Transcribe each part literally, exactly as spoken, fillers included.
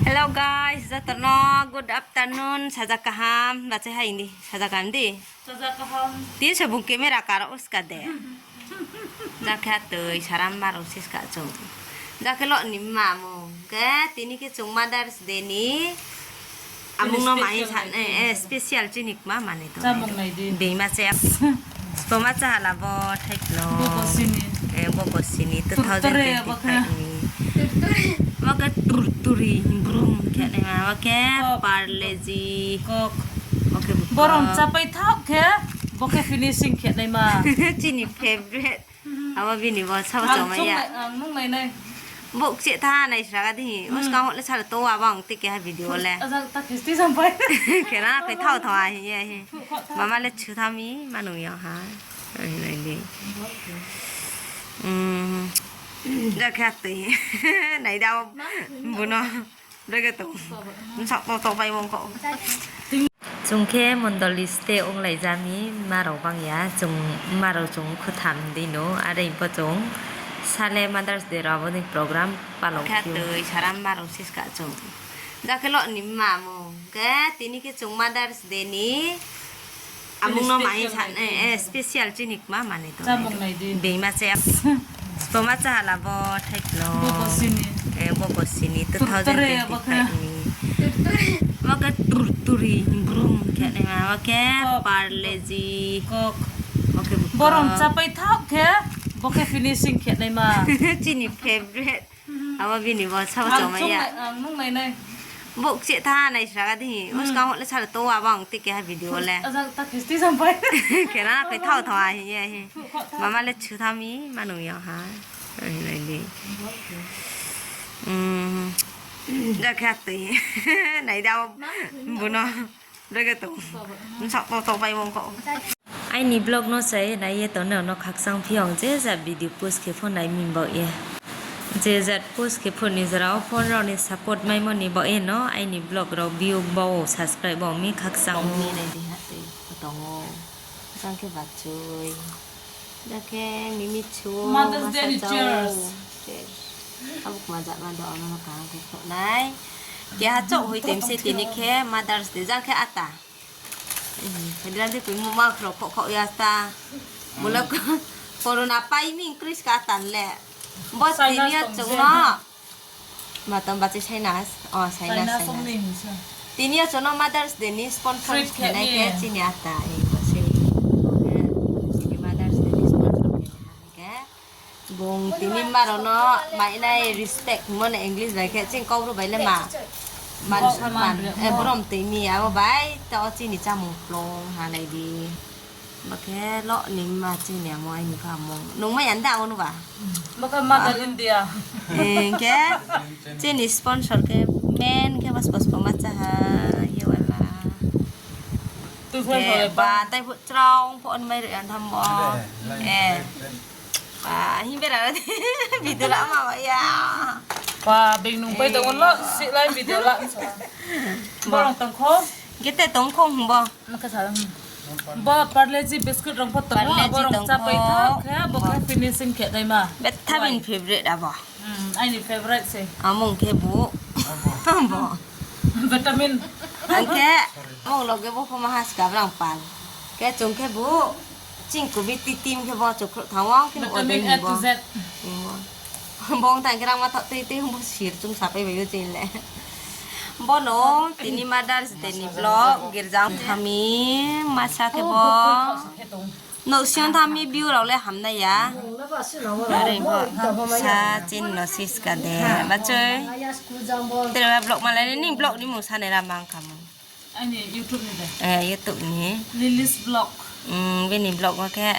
Hello guys, joto no good afternoon, saja kaham, bache hai di, saja kaham di. Tini se bung camera karo uska de. Jakhe atoi saram baro siska chung. Jakhe lo ni ma mung. Khe tini khe chung Mother's Day ni amung no mai sa, special chini kma mani to. Beima se. Spoma cha hala bo thaiklo. Bo bo sini two thousand twenty-five ni. Bo khe turturi brum khe naima, bo khe Parle-G. Bo khe borong chapai thao khe, bo khe finishing khe naima. Chini favorite. Abo bini bo sabo chomai ya. Bo kchih tha nai sraga di. Uskang le sal to abang tike ha video le. Khe na khe thao thao a hi ye hi. Mama le chu thao mi manung ya ha. Nai di. Jakhe atoi. Nai da buno. Brekhe tong. Nsak to to bai wong kho. Chung khe mondoli ste onglai jami ma rao bang ya, chung ma rao chung khutham dei no, are pho chung sale Mother's Day rao abo ni program palao khe tui saram ma rao siska chung. Jakhe lo ni ma mung khe tini khe chung Mother's Day ni amung no mai sa, special chini kma mani to. Beima se. Spoma cha hala bo thaiklo. Bo bo sini two thousand twenty-five ni. Bo khe turturi brum khe naima, bo khe Parle-G. Borong chapai thao khe, bo khe finishing khe naima. Chini favorite. Abo bini bo sabo chomai ya. Bo kchih tha nai sraga di. Uskang le sal to abang tike ha video le. Khe na khe thao thao a hi ye hi. Mama le chu thao mi manung ya ha. Nai di. Jakhe atoi. Nai da buno. Brekhe tong. Nsak to to bai wong kho. Aini vlog no se nai ye tongnai no khakchang phi ong je jat video post khe pho nai mi baoh ye. Je jat post khe pho ni jora wo phone rao ni support maimo ni baoh ye no aini vlog rao view bo subscribe bo mi khakchang mi nai di ha tei tong ou. Jang khe bachoi. Jang khe mimi chu. Mother's Day ni cheers. Abo kma jat ma do ano kaham khe khouh nai. Keha chouh hoi tei mse tini khe Mother's Day. Jang khe ata. Hidra de pui muma khro kho kho ya ta. Mula corona pai mi increase ka tan le. Bo tini yo chung no. Ma tong ba chi sinus. O sinus. Tini yo chung no Mother's Day ni sponsor khe nai khe chini ata. Chini Mother's Day ni sponsor khe nai khe. Bung tini ma rao no mainai respect hingmo no English bai khe chini Kaubru bai le ma. Man sorman. Borom tui mi abo bai taoh chini chámung plung ha nai di. Ba khe lo ni ma chini amo aini pha mung. Nung mai ya da abo no ba? Hing khe chini sponsor khe main khe bas bas pho ma cha ha ye wala. Ba tai phuh chrong pho on mai re an tham bo. Hing bera video la ma ba ya. Ba beng nung pai tong lo si lai video la. Borong tong kho. Gete tong kho hing bo. Bo Parle-G biscuit rong pho tong, borong chapai thao khe bo khe finishing khe naima. Betha bini favorite abo. Aini favorite se. Amung khe bu. Bo. Vitamin. Ang khe amung loge bo pho ma haska brang pal. Khe chung khe bu. Ching kubi ti team khe bo chukro thang wang khe bo. Vitamin A to Z. Bong tang khe rang ma thao tui tui bo sir chung sapai bai yo ching le. Bono tini Mother's Day ni vlog girja ong thami masa khe bo. Nouhsing yo thami view rao le hamnai ya. Are pho sa chini no siska de. Bachoi. Tere ba vlog malai ni vlog ni mung sanai ra mang kha mung. Aini YouTube ni de. YouTube ni. Lily's vlog. Bini vlog wo khe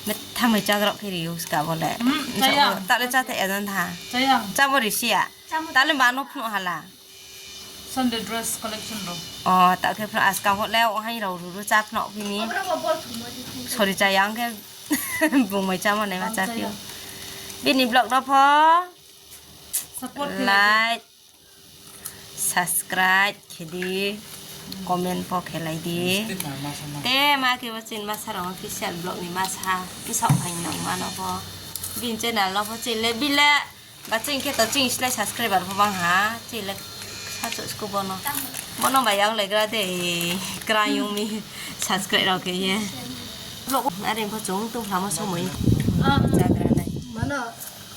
methamai chagrao khe ri uska bo le. Taoh le chá thaih ya jan tha. Chámo risi ya. Taoh le ma no phnuh hala. Sunday dress collection rao. O, taoh khe phnuh askang pho le o hai rao ruru chá phnuh phi mi. Sorry, chá ya ang khe bungmai chámo naima chá phi ou. Bini vlog no pho like, subscribe khe di, comment pho khelai di. Te ma khe bo chini masa rao official vlog ni masa bsaoh phai nang ma no pho. Bini channel no pho chini le bile. Ba chini khe to chini slái subscriber pho bang ha, chini le Acho sku bono. Bono bai yaglaigra de, krayung mi subscribe rao khe ye. Vlog are pho chung tongphlamo somoi. Chagra nai.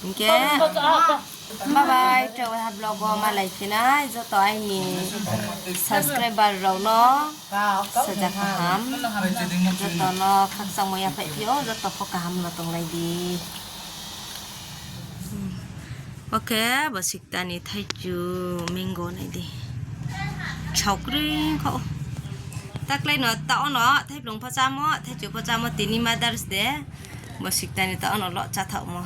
Hing khe, bye bye, tei waiha vlog wo malai phi nai, joto aini subscriber rao no saja kaham. Joto no khakchangmo yaphaih phi ou, joto pho kaham no tonglai di. Oke, bo sikta ni thaichu mango nai di. Saokring kho. Taklai no taoh no thaiphlung pho chámo, thaichu pho chámo, tini Mother's Day. Bo sikta ni taoh no lo cháthaohmo.